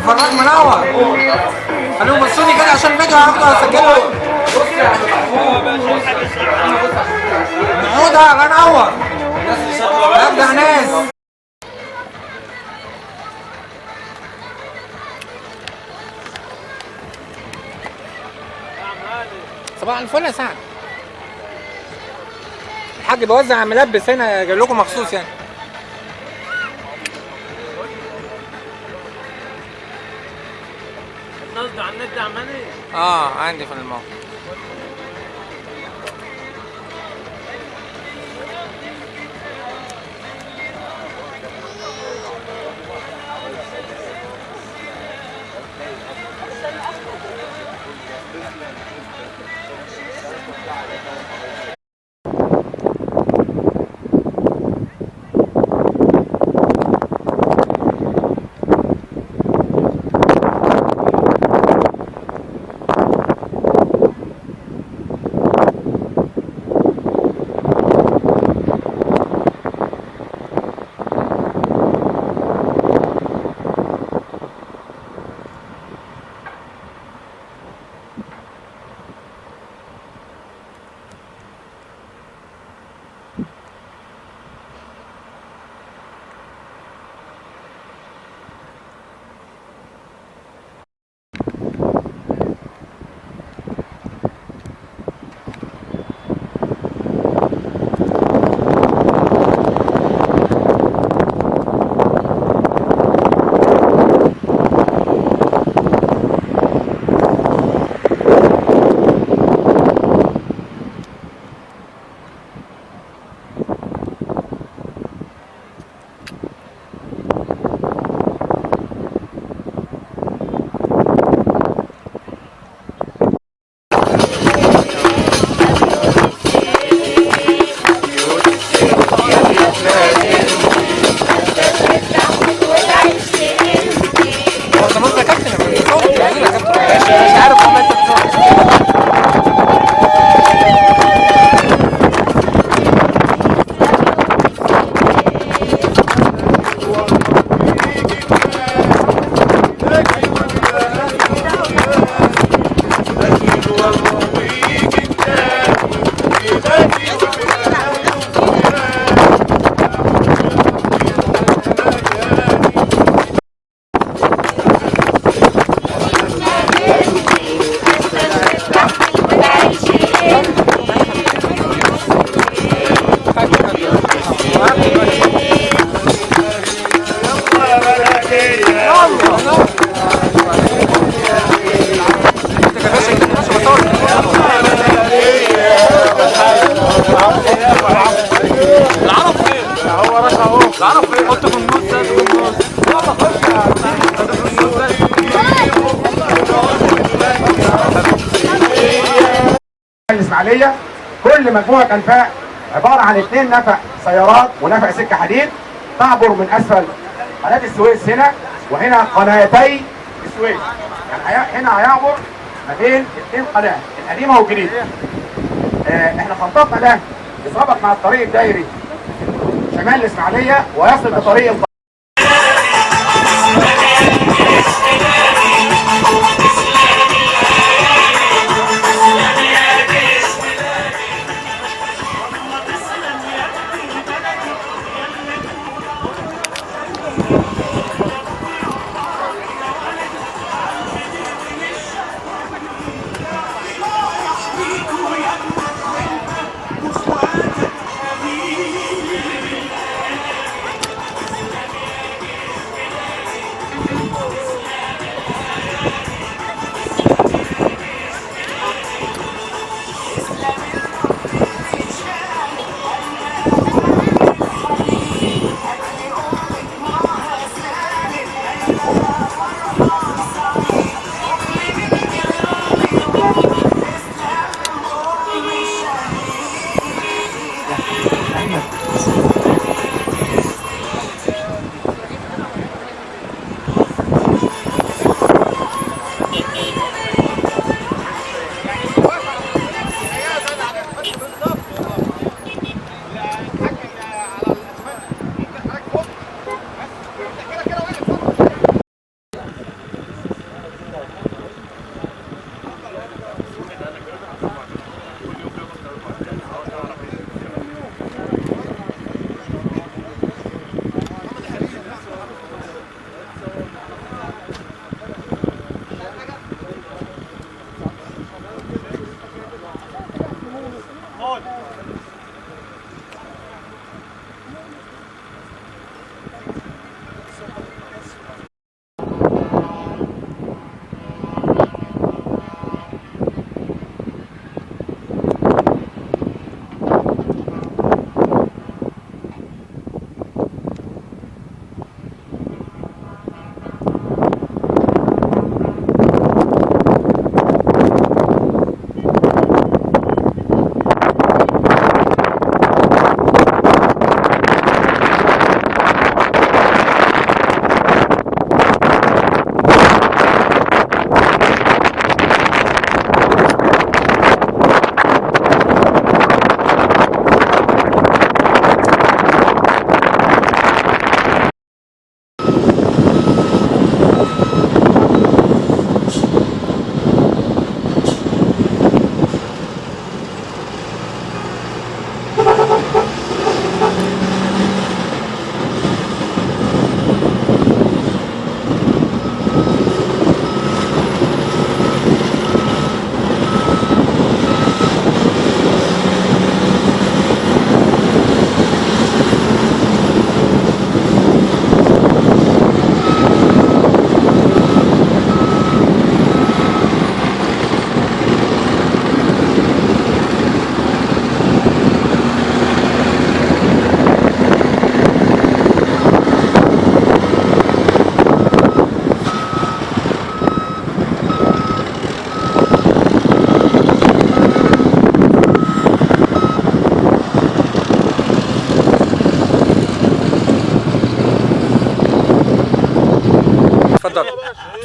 فراج منور. خليهم بصوني كده عشان الفيديو هاخده هسجله. نعودها الله ينور. ابدع ناس. صباح الفل يا سعد. الحاج بيوزع ملبس هنا، جايب لكم مخصوص يعني. قصدي على النت يا عم هاني؟ عندي في الموقع. الإسماعيلية كل مجموعة أنفاق عبارة عن 2 نفق سيارات ونفق سكة حديد تعبر من أسفل قناة السويس هنا، وهنا قناتي السويس، يعني هنا هيعبر ما بين 2 قناة القديمة والجديدة. احنا خططنا ده يتربط مع الطريق الدائري شمال الإسماعيلية ويصل بطريق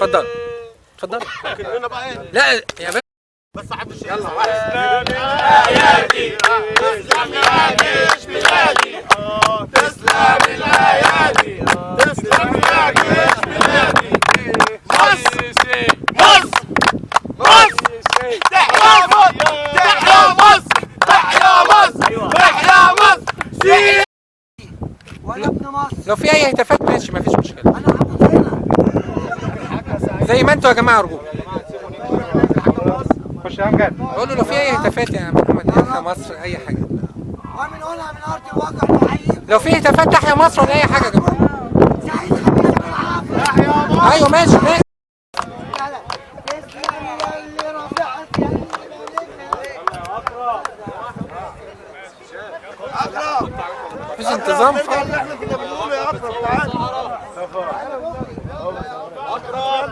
اتفضل اتفضل. لا يا باشا بس حد. يلا تسلم الايادي، تسلم يا جيش بلادي، تسلم الايادي، تسلم يا جيش بلادي. مصر مصر مصر، تحيا مصر، تحيا مصر، تحيا مصر، تحيا مصر. وانا ابن مصر. لو في اي هتافات ماشي، مفيش مشكلة. انا هموت هنا زي ما انتوا يا جماعة، ارجوك خش يا امجد. قول له لو في اي هتافات يا محمد، تحيا مصر اي حاجة. وبنقولها من ارض الواقع نحييكم. لو في هتافات تحيا مصر ولا اي حاجة يا جماعة. سعيد خميس بالعافية. ايوه ماشي ماشي. تسلم يا اللي رفعت يا اللي اكرم. مفيش انتظام. اللي احنا كنا بنقوله يا اكرم، تعالى اكرم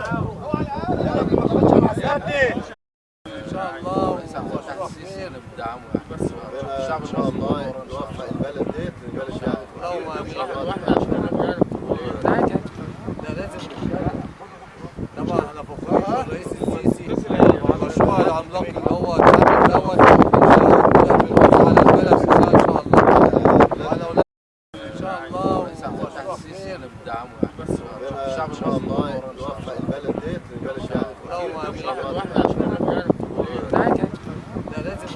يا ابني. ان شاء الله خير بدعمه بس الشعب ان شاء الله يوفق البلد ديت، البلد دي ده لازم. طبعا انا فخور بالرئيس السيسي والمشروع العملاق اللي هو اتعمل دوت، على البلد كلها ان شاء الله وعلى اولاد ان شاء الله. ومشروع خير بدعمه بس الشعب ان شاء الله يوفق البلد ديت، البلد دي ده لازم.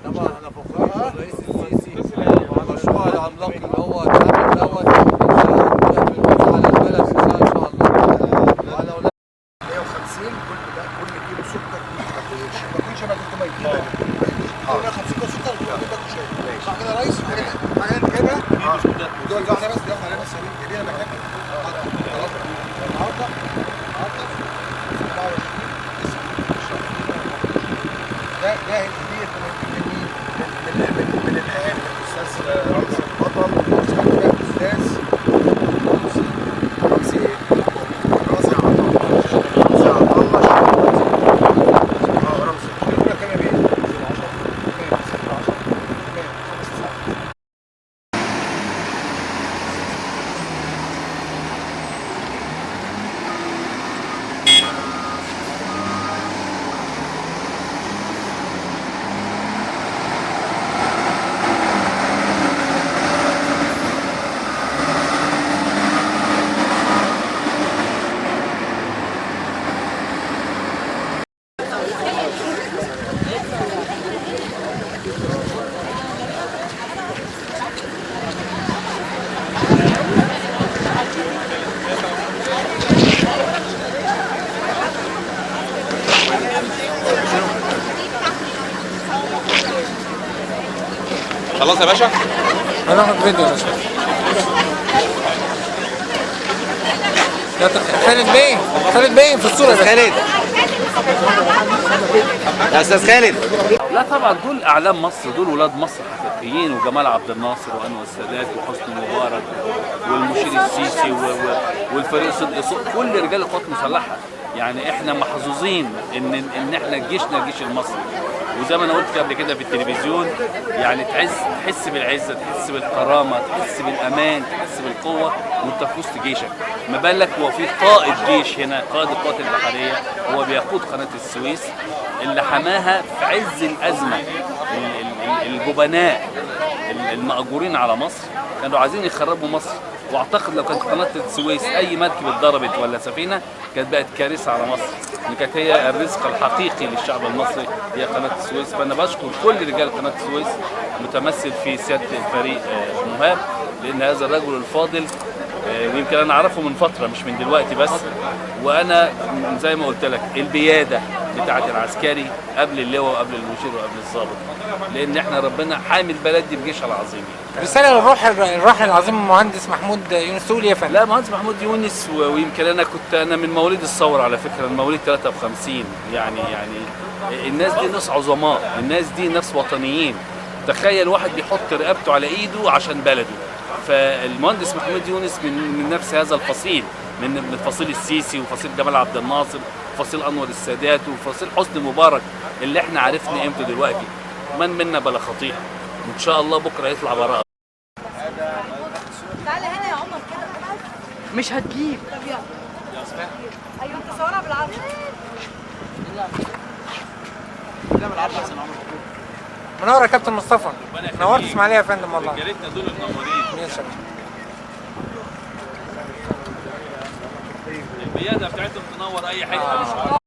طبعا انا فخور بالرئيس السيسي والمشروع العملاق اللي هو اتعمل دوت، على البلد كلها ان شاء الله وعلى اولاد. 150 كل ده، كل كيلو سكر ما يكونش بعد 300 كيلو. 150 كيلو سكر وكل باكو شاي. صح كده يا ريس؟ حاجة انت جايبها؟ دول واحدة بس، دي واحدة بس جايبينها مكانك. خلاص النهارده 24 9 ده هديه من مين؟ من الاهالي، من الاستاذ رمزي البطل، الاستاذ رمزي ايه؟ رمزي عطا الله، رمزي كام يا بيه؟ 10 10 5 9. خلاص يا باشا؟ هناخد فيديو يا باشا. خالد بيه، خالد بيه في الصورة يا خالد. يا استاذ خالد. لا طبعا دول اعلام مصر، دول ولاد مصر حقيقيين، وجمال عبد الناصر وانور السادات وحسني مبارك والمشير السيسي والفريق صدقي، كل رجال القوات المسلحة. يعني احنا محظوظين ان احنا جيشنا الجيش المصري، وزي ما انا قلت قبل كده في التلفزيون، يعني تحس بالعزة، تحس بالكرامه، تحس بالامان، تحس بالقوة وانت في وسط جيشك. ما بالك هو في قائد جيش هنا، قائد القوات البحرية، هو بيقود قناة السويس اللي حماها في عز الازمة. الجبناء المأجورين على مصر كانوا عايزين يخربوا مصر، واعتقد لو كانت قناة السويس اي مركب اتضربت ولا سفينة كانت بقت كارثة على مصر، ان كانت هي الرزق الحقيقي للشعب المصري هي قناة السويس. فانا بشكر كل رجال قناة السويس متمثل في سيادة الفريق مهاب، لان هذا الرجل الفاضل ويمكن انا اعرفه من فترة مش من دلوقتي بس، وانا زي ما قلت لك البياده بتاعه العسكري قبل اللواء وقبل المشير وقبل الضابط، لان احنا ربنا حامي البلد دي بجيشها العظيم. رسالة للروح الراحل العظيم المهندس محمود يونس، تقول يا فندم؟ لا، مهندس محمود يونس، ويمكن انا كنت من مواليد الثورة على فكرة، من مواليد 53، يعني الناس دي ناس عظماء، الناس دي ناس وطنيين. تخيل واحد بيحط رقبته على ايده عشان بلده. فالمهندس محمود يونس من نفس هذا الفصيل، من فصيل السيسي وفصيل جمال عبد الناصر وفصيل انور السادات وفصيل حسني مبارك اللي احنا عرفنا قيمته دلوقتي. من منا بلا خطيئة، ان شاء الله بكره يطلع براءه. تعالى هنا يا عمر كده، مش هتجيب. طب يلا اسماء. ايوه انت صورها بالعرض. لا بالعرض احسن عمر. منور يا كابتن مصطفى. نورت اسماعيليه يا فندم والله. رجالتنا دول منورين. ماشي. البياده بتاعتهم تنور اي حتة.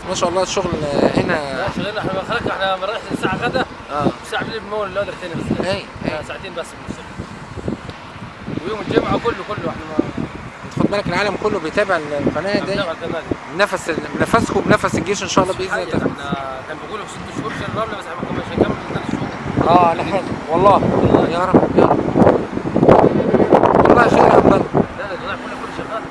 ما شاء الله الشغل هنا. لا شغلنا احنا خلق احنا بنروح الساعة غدا الساعة بالليل بنمول اللودر تاني بس. اي ساعتين بس بنفصل. ويوم الجمعة كله احنا خد بالك العالم كله بيتابع القناة دي. بنفس بنفسكم بنفس الجيش ان شاء الله باذن الله. احنا كان بيقولوا في 6 شهور شهر الرمل بس احنا مش هنكمل 3 شهور. لحد والله يا رب يا رب والله خير يا عبد الله. لا لا كله شغال.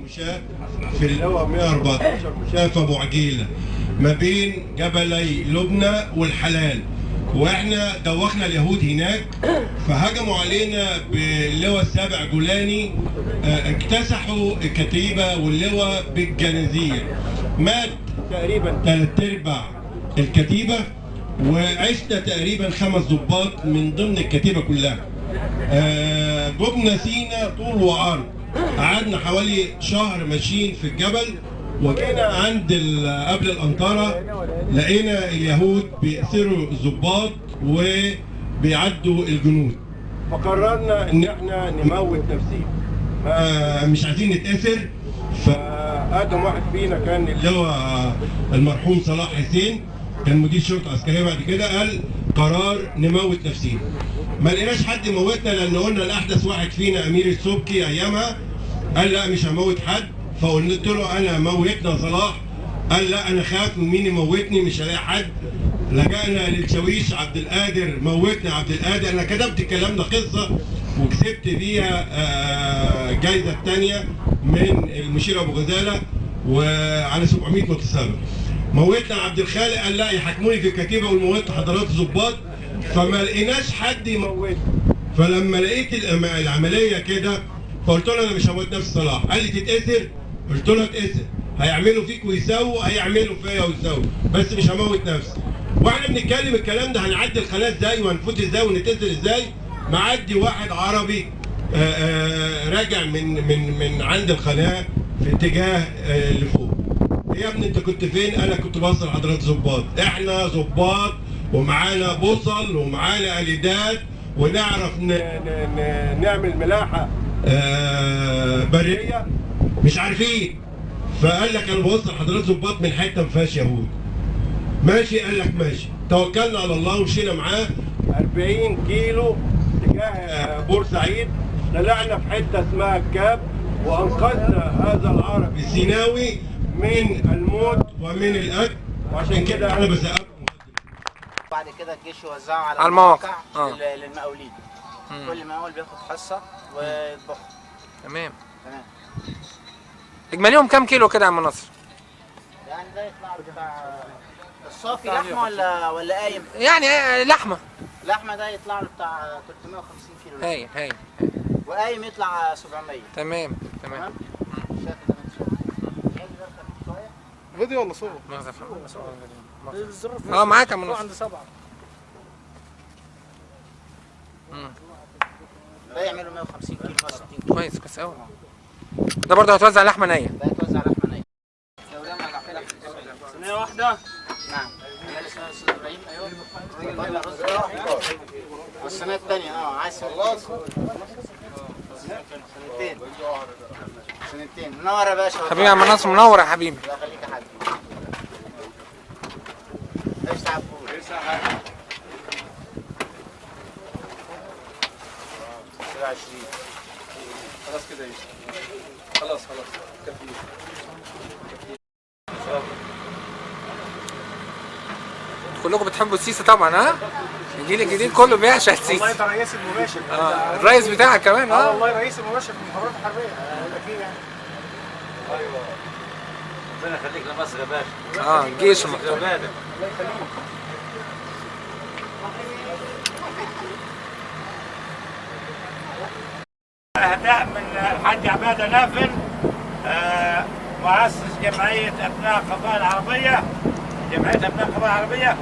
مشاة في اللواء 114 مشاة في ابو عجيله ما بين جبلي لبنى والحلال، واحنا دوخنا اليهود هناك فهجموا علينا باللواء السابع جولاني، اكتسحوا الكتيبة واللواء بالجنازير، مات تقريبا 3/4 الكتيبة، وعشنا تقريبا 5 ضباط من ضمن الكتيبة كلها. جبنا سينا طول وعرض، قعدنا حوالي شهر ماشيين في الجبل، وجينا عند قبل القنطرة لقينا اليهود بيأسروا الضباط وبيعدوا الجنود، فقررنا ان احنا نموت نفسينا، مش عايزين نتأسر. فأقدم واحد فينا كان اللي هو المرحوم صلاح حسين، كان مدير شرطة عسكرية بعد كده، قال قرار نموت نفسينا. ما لقيناش حد يموتنا لان قلنا الاحدث واحد فينا امير السبكي ايامها قال لا مش هموت حد، فقلت له انا موتنا صلاح، قال لا انا خاف من مين يموتني مش هلاقي حد. لجأنا للشاويش عبد القادر، موتنا عبد القادر. انا كتبت الكلام ده قصة وكسبت بيها الجايزة الثانية من المشير ابو غزاله وعلى 700 متسابق. موتنا عبد الخالق قال لا يحاكموني في الكتيبة وموت حضرات الظباط، فما لقيناش حد يموتنا. فلما لقيت العملية كده فقلت له انا مش هموت نفسي صلاح، قال لي تتأثر؟ قلت له اتأثر، هيعملوا فيك ويسووا، هيعملوا فيا ويسووا، بس مش هموت نفسي. واحنا بنتكلم الكلام ده هنعدي القناة ازاي وهنفوت ازاي ونتأثر ازاي، معدي واحد عربي راجع من من من عند القناة في اتجاه لفوق. يا ابني انت كنت فين؟ انا كنت بوصل حضرات ظباط، احنا ظباط ومعانا بوصل ومعانا اليدات ونعرف نعمل ملاحة برية، مش عارفين. فقال لك انا بوصل حضرات ظباط من حتة ما فيهاش يهود. ماشي؟ قال لك ماشي. توكلنا على الله ومشينا معاه 40 كيلو تجاه بورسعيد، طلعنا في حتة اسمها الكاب وانقذنا هذا العربي السيناوي من الموت ومن الاكل، وعشان كده انا بسقف. بعد كده الجيش يوزعه على المواقع للمقاولين. كل مقاول بياخد حصة ويطبخها. تمام تمام. اجماليهم كام كيلو كده يا عم ناصر؟ يعني ده يطلع بتاع الصافي لحمه ولا قايم؟ يعني لحمه. لحمه ده يطلع له بتاع 350 كيلو. هايل هايل. وقايم يطلع 700. تمام تمام. فيديو ولا صورة؟ معاك يا منصور. عند 7. ده يعملوا 150 كيلو 160 كيلو. كويس كويس قوي. ده برضه هتوزع لحمه نيه. ده هتوزع لحمه نيه. صينية واحدة. نعم. ايوه. والصينيه الثانية عايز سنتين. سنتين. منور يا باشا. حبيبي يا عم ناصر، منور يا حبيبي. الله يخليك يا حبيبي. ايش تعبوا؟ ايش 27. خلاص كده يا يوسف. خلاص خلاص كفي. كلكم بتحبوا السيسي طبعا. ها الجيل الجديد كله بيعشق السيسي. والله ده رئيس المباشر. الرئيس بتاعك كمان. والله رئيس المباشر في المخابرات الحربية اكيد يعني. ايوه ربنا يخليك لمصر يا باشا. الجيش المحترم. الله يخليك. اهداء من الحاج عباده نافل، مؤسس جمعية ابناء القبائل العربية، جمعية ابناء القبائل العربية.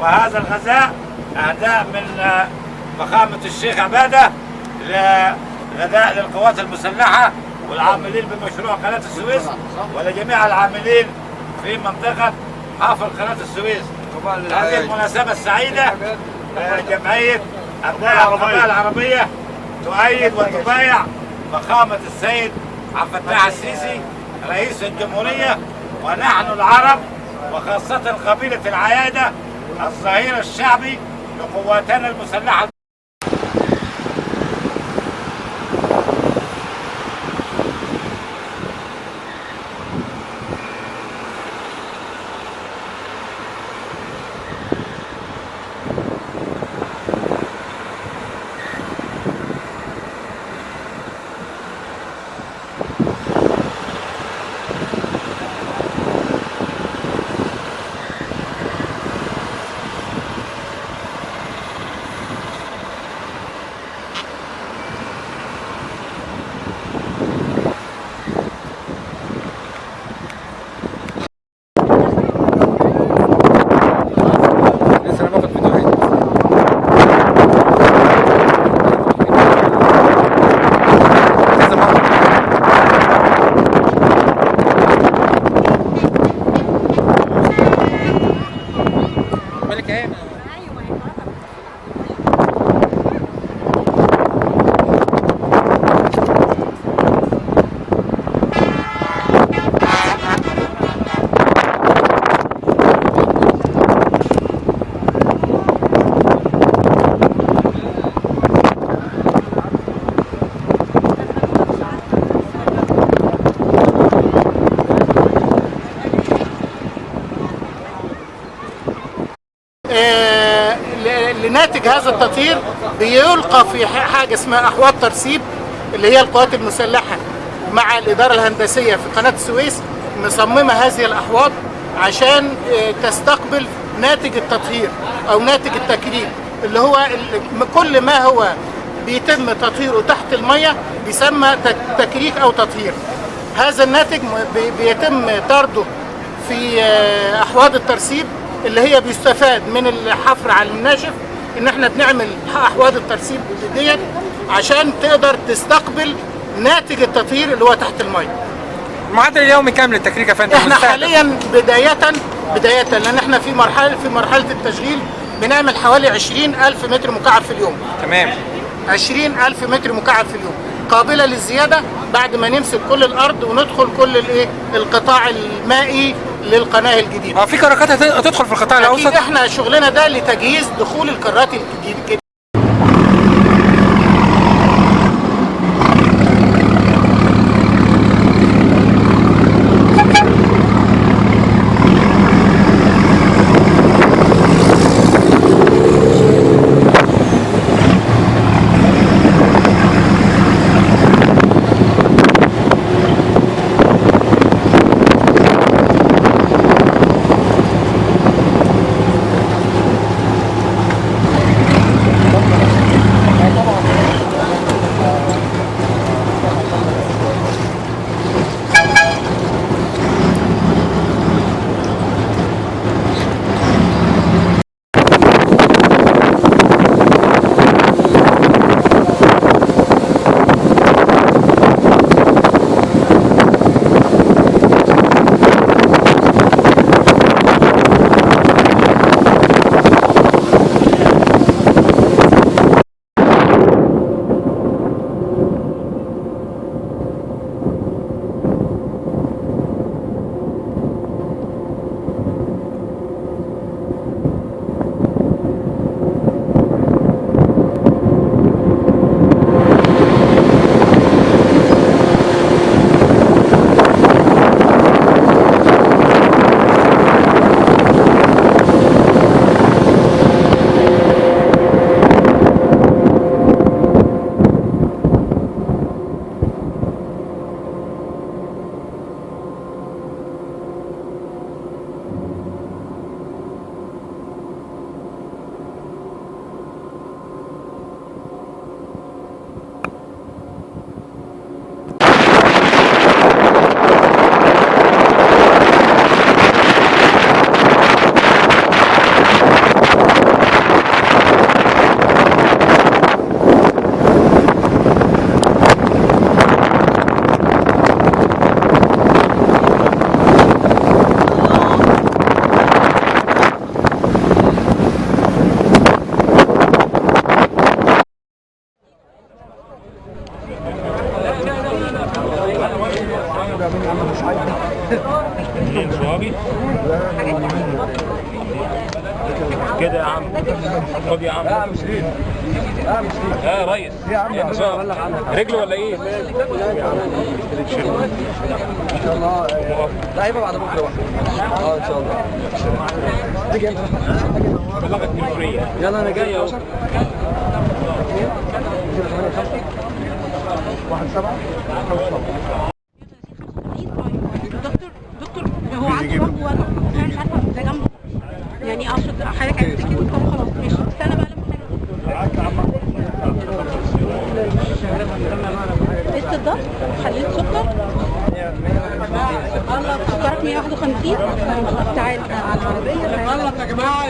وهذا الغذاء اهداء من فخامة الشيخ عباده لغذاء للقوات المسلحة والعاملين بمشروع قناة السويس ولجميع العاملين في منطقة حافر قناة السويس. هذه المناسبة السعيدة جمعية ابناء القبائل العربية تؤيد وتبايع فخامة السيد عبد الفتاح السيسي رئيس الجمهورية، ونحن العرب وخاصة قبيلة العيادة الظهير الشعبي لقواتنا المسلحة. لناتج هذا التطهير بيلقى في حاجة اسمها احواض ترسيب، اللي هي القوات المسلحة مع الادارة الهندسية في قناة السويس مصممه هذه الاحواض عشان تستقبل ناتج التطهير او ناتج التكريم، اللي هو كل ما هو بيتم تطهيره تحت المية بيسمى تكريك او تطهير. هذا الناتج بيتم طرده في احواض الترسيب، اللي هي بيستفاد من الحفر على الناشف، ان احنا بنعمل احواض الترسيب ديت عشان تقدر تستقبل ناتج التطهير اللي هو تحت المية. المعدل اليومي كام للتكريك يا فندم؟ احنا حاليا بداية لان احنا في مرحلة التشغيل بنعمل حوالي 20,000 متر مكعب في اليوم. تمام. 20,000 متر مكعب في اليوم، قابلة للزيادة بعد ما نمسك كل الارض وندخل كل الايه القطاع المائي للقناة الجديدة. في كراكات هتدخل في القطاع الاوسط؟ اكيد احنا شغلنا ده لتجهيز دخول الكرات الجديدة. 2 صوابي كده يا عم. خد يا عم. لا يا ريس. يا عم رجله ولا ايه؟ ان شاء الله. لا هيبقى بعد بكره بقى. ان شاء الله. تيجي امتى؟ بلغك بالحرية. يلا انا جاي اهو. 2 8 5 1 7 5 7. دكتور هو عنده رب وجع، انا مش عارفه ده جنبه يعني. اقصد حضرتك عرفت كده؟ طب خلاص ماشي، استنى بقى لما قست الضغط، حللت سكر، سكرك 151. تعال على العربية. اللي غلط يا جماعة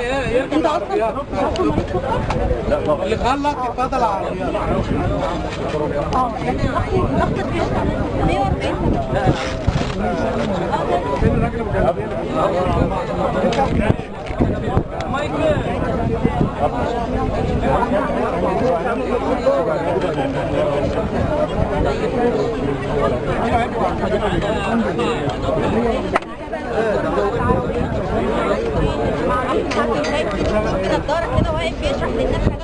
انت اصلا مريض سكر؟ لا طبعا. اللي غلط يتفضل على العربية. يعني ضغط 140. فين الراجل ابو جلابية؟ كده الدار كده واقف بيشرح للناس.